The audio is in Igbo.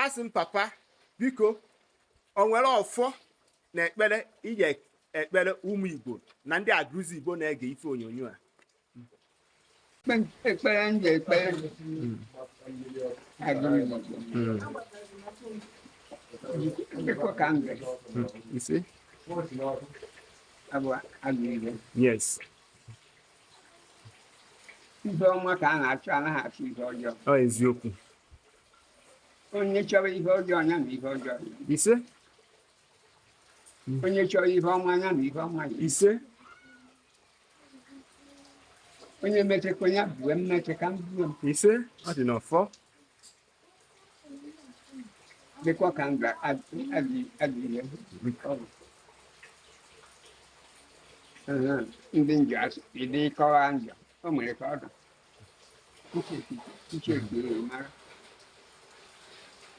Asị m, papa, biko, o nwere ọfọ na ekpere ije ekpere ụmụ Igbo na ndị Aguluzigbo na-ege ife onyonyo a? Ekpere ndị ekpere Aguluzigbo dịkwa ka ndụ Ise. Abụ Aguluzigbo. Yes. Ihe ọma ka a na-achọ, anaghị achọ ihe ọjọọ. Ọ eziokwu. Onye chọrọ ihe ọjọọ ya na ihe ọjọọ ya. Ise. Onye chọrọ ihe ọma ya na ihe ọma ya. Ise. Onye mechekwa ya bue mmeche ka m buo m. Ise, ọ dị n'ọfọ. Dịkwa ka ndụ adịghị ndị njọ asị ịdị kọwa njọ o nwere ka ọ dị uche ekiri mara.